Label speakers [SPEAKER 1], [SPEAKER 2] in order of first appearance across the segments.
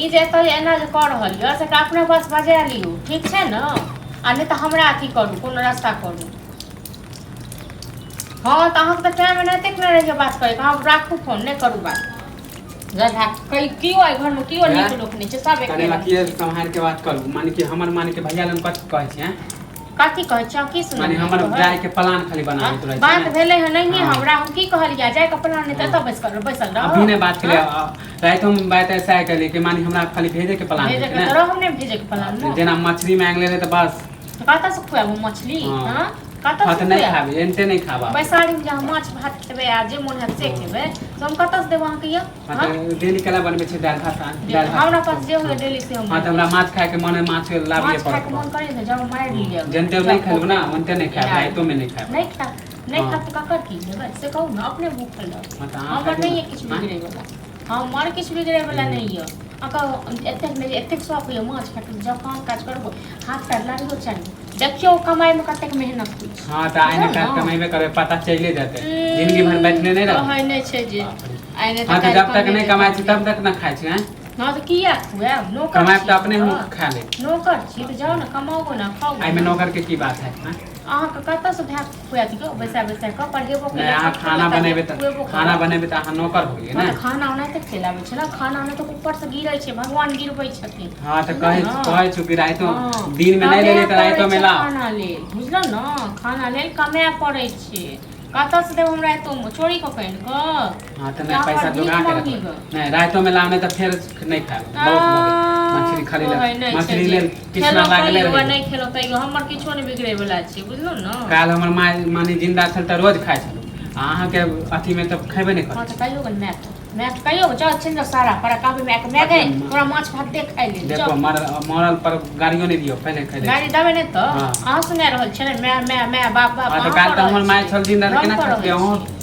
[SPEAKER 1] ई जे एतऽ एना जे कऽ रहल यऽ से एकरा अपना पास बजा लियौ, ठीक छै ने? आ नहि तऽ हमरा अथी करू, कोनो रास्ता करू। हँ, तऽ अहाँके तऽ टाइम एनाहिते नहि रहैए बात करैके। अहाँ राखू फोन, नहि करू बात। केओ एहि घरमे केओ नीक लोक नहि छै, सब
[SPEAKER 2] कनि
[SPEAKER 1] एके।
[SPEAKER 2] अथिए सम्हारि के बात करू। माने कि हमर, माने कि भैया लग कथी कहै छै?
[SPEAKER 1] कथी कहै छै की?
[SPEAKER 2] माने
[SPEAKER 1] सुनलियै
[SPEAKER 2] हमर
[SPEAKER 1] तोहर?
[SPEAKER 2] जाय के प्लान खाली बनाबैत रहै छै
[SPEAKER 1] बात
[SPEAKER 2] ने।
[SPEAKER 1] भेलै हँ नहिये।
[SPEAKER 2] हँ।
[SPEAKER 1] हमरा हम की कहलियै, जाय के प्लान नहि तऽ एतऽ बैस कर बैसल रह।
[SPEAKER 2] अभी नहि बात केलियै, रातिमे बात ऐसा केलियै कि माने हमरा खाली भेजे के प्लान
[SPEAKER 1] भेजे
[SPEAKER 2] होइ
[SPEAKER 1] के
[SPEAKER 2] छै
[SPEAKER 1] तऽ
[SPEAKER 2] ने।
[SPEAKER 1] रह, हम नहि भेजे के प्लान ने।
[SPEAKER 2] जेना मछली मांगि लेलै तऽ बस।
[SPEAKER 1] तऽ कतऽ से खुआबू मछली?
[SPEAKER 2] हँ।
[SPEAKER 1] हँ, कतऽ
[SPEAKER 2] हँ
[SPEAKER 1] से
[SPEAKER 2] तऽ नहि
[SPEAKER 1] खुआएब?
[SPEAKER 2] खाबी, एनते नहि खाबा।
[SPEAKER 1] बैसारीमे जे अहाँ माछ भात खेबै आ जे मोन हैत से खेबै, तऽ हम कतऽ से देब अहाँके यौ?
[SPEAKER 2] हँ।
[SPEAKER 1] हँ?
[SPEAKER 2] तऽ डेली केला बनबै छै दालि भात, दालि भात।
[SPEAKER 1] हमरा पास जे होइए डेली से हम।
[SPEAKER 2] हँ, तऽ हमरा माछ खायके मन है, माछ लाबिए
[SPEAKER 1] माछ खायके
[SPEAKER 2] पड़त।
[SPEAKER 1] मन करे ने, जाउ मारि लिअ।
[SPEAKER 2] जनते नहि खेलबो ने, ओनते नहि खायब, राइतो मे नहि खायब।
[SPEAKER 1] नहि खायब, नहि
[SPEAKER 2] हँ।
[SPEAKER 1] खायब तऽ ककर की लेबै से कहू ने? अपने भूखल रहब।
[SPEAKER 2] हँ, तऽ अहाँ
[SPEAKER 1] हमर
[SPEAKER 2] खाइ
[SPEAKER 1] नहि
[SPEAKER 2] ने।
[SPEAKER 1] यऽ किछु बिगड़ै वला, हमर किछु बिगड़ै वला नहि यऽ। अहाँके एतेक नहि, एतेक शौक यऽ माछ खायके, जब काम काज करबो, हाथ पैर लारियो चाही। देखियौ कमाइमे कतेक मेहनत होइ छै।
[SPEAKER 2] हँ, तऽ आइ ने
[SPEAKER 1] बुझल
[SPEAKER 2] काल्हि
[SPEAKER 1] ने?
[SPEAKER 2] कमेबे करबै, पता चलिए जेतै। जिंदगी भरि बैठने नहि रहबै।
[SPEAKER 1] कहै नहि छै जे आइ नहि
[SPEAKER 2] हँ, तऽ
[SPEAKER 1] काल्हि
[SPEAKER 2] जब तक नहि
[SPEAKER 1] कमेबै
[SPEAKER 2] कमाइ छी
[SPEAKER 1] तब।
[SPEAKER 2] तब तक ने खाइ छी, आँय?
[SPEAKER 1] हँ, तऽ किया खुआएब? नौकर
[SPEAKER 2] कमायब
[SPEAKER 1] छी
[SPEAKER 2] तऽ अपने हम
[SPEAKER 1] तऽ।
[SPEAKER 2] खा लेब।
[SPEAKER 1] नौकर छी तऽ जाउ ने, कमाउ ने, खाउ।
[SPEAKER 2] एहिमे नौकर के की बात है, आँय?
[SPEAKER 1] अहाँके कतऽसँ भाय खुआएत यौ? बैसा बैसा कऽ पढ़ेबो
[SPEAKER 2] नहि, अहाँ
[SPEAKER 1] केलक,
[SPEAKER 2] खाना बनेबै तऽ
[SPEAKER 1] खुएबो
[SPEAKER 2] खाना
[SPEAKER 1] करत।
[SPEAKER 2] बनेबै तऽ अहाँ नौकर हो गेलियै
[SPEAKER 1] हँ,
[SPEAKER 2] ने।
[SPEAKER 1] तऽ खाना ओनाहिते चलि आबै छै ने, खाना ओनाहिते ऊपरसँ गिरै छै, भगवान गिरबै छथिन।
[SPEAKER 2] हँ, तऽ
[SPEAKER 1] बुझलहुँ
[SPEAKER 2] कहै
[SPEAKER 1] ने?
[SPEAKER 2] कहै छु कि राइतो
[SPEAKER 1] हँ,
[SPEAKER 2] दिनमे नहि
[SPEAKER 1] कमाए
[SPEAKER 2] लेलियै तऽ
[SPEAKER 1] पड़ै
[SPEAKER 2] राइतोमे
[SPEAKER 1] छै
[SPEAKER 2] लाउ।
[SPEAKER 1] खाना लेल, बुझलहुँ ने? खाना लेल कमाए पड़ै छै। कतऽसँ देब हम रातिमे चोरी कऽ कऽ आनि कऽ?
[SPEAKER 2] हँ, तऽ
[SPEAKER 1] या
[SPEAKER 2] नहि
[SPEAKER 1] हमर
[SPEAKER 2] पैसा
[SPEAKER 1] भीख
[SPEAKER 2] जोगा के
[SPEAKER 1] मांगी
[SPEAKER 2] रखबै।
[SPEAKER 1] गऽ?
[SPEAKER 2] नहि, राइतोमे लाउ, नहि तऽ फेर नहि खायब। बहुत भऽ गेल मछली खाली।
[SPEAKER 1] कहै नहि छै
[SPEAKER 2] मछली
[SPEAKER 1] जे
[SPEAKER 2] लेल कृष्णा
[SPEAKER 1] खेलहुँ
[SPEAKER 2] लागले
[SPEAKER 1] तैयो आ
[SPEAKER 2] रहै।
[SPEAKER 1] नहि खेलहुँ तैयो हमर किछो नहि बिगड़ै वला छै, बुझलहुँ ने?
[SPEAKER 2] काल्हि हमर माय माने जिन्दा छल तऽ रोज खाइ छलहुँ, आ अहाँके अथीमे तऽ खेबे नहि
[SPEAKER 1] हँ,
[SPEAKER 2] करै।
[SPEAKER 1] तऽ कहियो गन मायके, मायके कहियो जाउ, चलि जाउ सारा पर कहबै मायके, माय गै, तोरा माछ भात दे खाइ लेल।
[SPEAKER 2] देखो,
[SPEAKER 1] जाउ।
[SPEAKER 2] मरल मरल पर गाड़ियो नहि दियौ, पहिले खाइ लै।
[SPEAKER 1] गाड़ी देबै नहि तऽ।
[SPEAKER 2] हँ।
[SPEAKER 1] अहाँ सुना रहल छियै ने, माय माय माय, बाप बाप।
[SPEAKER 2] हँ, तऽ
[SPEAKER 1] अहाँ
[SPEAKER 2] काल्हि
[SPEAKER 1] कऽ
[SPEAKER 2] तऽ
[SPEAKER 1] रहल
[SPEAKER 2] हमर माय
[SPEAKER 1] छियै।
[SPEAKER 2] छल जिन्दा तऽ
[SPEAKER 1] हम
[SPEAKER 2] केना
[SPEAKER 1] कऽ
[SPEAKER 2] खाइ छलियै?
[SPEAKER 1] रहल
[SPEAKER 2] अहूँ
[SPEAKER 1] छियै।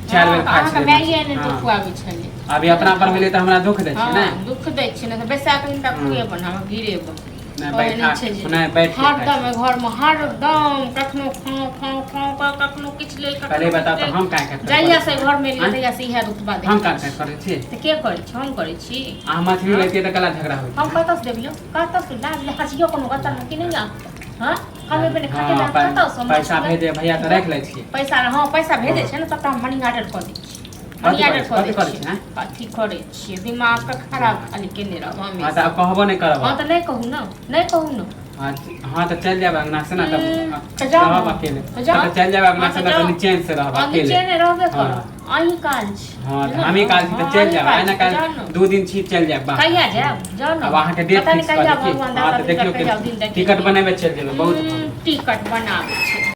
[SPEAKER 2] 4 बेर
[SPEAKER 1] हँ, तऽ
[SPEAKER 2] खाइ
[SPEAKER 1] अहाँके
[SPEAKER 2] छलियै।
[SPEAKER 1] माये नहि तऽ
[SPEAKER 2] हँ।
[SPEAKER 1] खुआबै छलै।
[SPEAKER 2] अभी अपना पर भेलै तऽ हमरा दुःख दै छै ने।
[SPEAKER 1] हँ, दुःख दै छियै ने, तऽ बैसा कऽ हिनका खुएबनि, हम गिरेबनि।
[SPEAKER 2] नहि।
[SPEAKER 1] कहै
[SPEAKER 2] बैठा
[SPEAKER 1] नहि छै जे
[SPEAKER 2] नहि, बैठ के खाइ
[SPEAKER 1] हरदम
[SPEAKER 2] छी।
[SPEAKER 1] एहि घरमे हरदम कखनो खाउ खाउ खाउ कऽ, कखनो किछु लेल,
[SPEAKER 2] पहिले
[SPEAKER 1] कखनो
[SPEAKER 2] बताउ
[SPEAKER 1] किछु
[SPEAKER 2] तऽ
[SPEAKER 1] लेल।
[SPEAKER 2] हम काहे काट
[SPEAKER 1] जहिया से घरमे एलियै
[SPEAKER 2] आँय?
[SPEAKER 1] तहिया से इएह रुतबा
[SPEAKER 2] हम
[SPEAKER 1] देखै
[SPEAKER 2] काट
[SPEAKER 1] छी।
[SPEAKER 2] काट करै छी?
[SPEAKER 1] तऽ के करै छी? हम करै छी?
[SPEAKER 2] अहाँ मछली
[SPEAKER 1] हँ?
[SPEAKER 2] लैतियै तऽ कला झगड़ा होइत।
[SPEAKER 1] हम कतऽसँ देबियौ? कतऽसँ लाज लिहाज यौ कोनो गतरमे कि नहि यऽ? हँ, कमेबै नहि
[SPEAKER 2] हँ,
[SPEAKER 1] खटेबै कतऽसँ माछ
[SPEAKER 2] पैसा
[SPEAKER 1] खुआएब?
[SPEAKER 2] भेजे भैया तऽ राखि लै छियै।
[SPEAKER 1] पैसा, हँ, पैसा भेजै
[SPEAKER 2] हँ।
[SPEAKER 1] छै ने, सबटा हम मनी ऑर्डर कऽ दै छियै, मनी
[SPEAKER 2] कथी
[SPEAKER 1] ऑर्डर
[SPEAKER 2] करै
[SPEAKER 1] कऽ दै
[SPEAKER 2] कथी करै
[SPEAKER 1] छियै।
[SPEAKER 2] छियै?
[SPEAKER 1] कथी करै छियै? दिमागके खराब खाली केने रहब
[SPEAKER 2] हँ, तऽ
[SPEAKER 1] हमेशा।
[SPEAKER 2] आब कहबो नहि करब।
[SPEAKER 1] हँ, तऽ नहि कहू ने, नहि कहू ने।
[SPEAKER 2] हँ हँ, तऽ चलि जायब अंगना से ने तब।
[SPEAKER 1] तऽ जाउ
[SPEAKER 2] रहब
[SPEAKER 1] ने।
[SPEAKER 2] अकेले।
[SPEAKER 1] तऽ जाउ।
[SPEAKER 2] तऽ चलि जायब अंगना
[SPEAKER 1] हँ,
[SPEAKER 2] से
[SPEAKER 1] तऽ
[SPEAKER 2] ने तऽ
[SPEAKER 1] जाउ।
[SPEAKER 2] निचेन से रहब
[SPEAKER 1] हँ,
[SPEAKER 2] अकेले।
[SPEAKER 1] निचेने रहबे
[SPEAKER 2] हँ।
[SPEAKER 1] करब, अहीं काल छी।
[SPEAKER 2] हँ, तऽ
[SPEAKER 1] बुझलहुँ
[SPEAKER 2] हमही
[SPEAKER 1] ने?
[SPEAKER 2] काल छी तऽ
[SPEAKER 1] हँ,
[SPEAKER 2] चलि
[SPEAKER 1] अहीं
[SPEAKER 2] जायब
[SPEAKER 1] काल
[SPEAKER 2] आइ ने
[SPEAKER 1] छी तऽ जाउ
[SPEAKER 2] काल्हि
[SPEAKER 1] ने।
[SPEAKER 2] 2 दिन छी, चलि जायब बाहर।
[SPEAKER 1] कहिया जायब? जाउ ने।
[SPEAKER 2] आब अहाँके डेट
[SPEAKER 1] पता नहि
[SPEAKER 2] फिक्स कऽ
[SPEAKER 1] कहिया
[SPEAKER 2] दै की।
[SPEAKER 1] भगवान
[SPEAKER 2] हँ,
[SPEAKER 1] दाता
[SPEAKER 2] तऽ
[SPEAKER 1] दिनकर
[SPEAKER 2] देखियौ
[SPEAKER 1] कहिया दिन
[SPEAKER 2] टिकट
[SPEAKER 1] देखेथिन।
[SPEAKER 2] बनेबै, चलि जेबै, बहुत भऽ गेल।
[SPEAKER 1] टिकट बनाबै छै।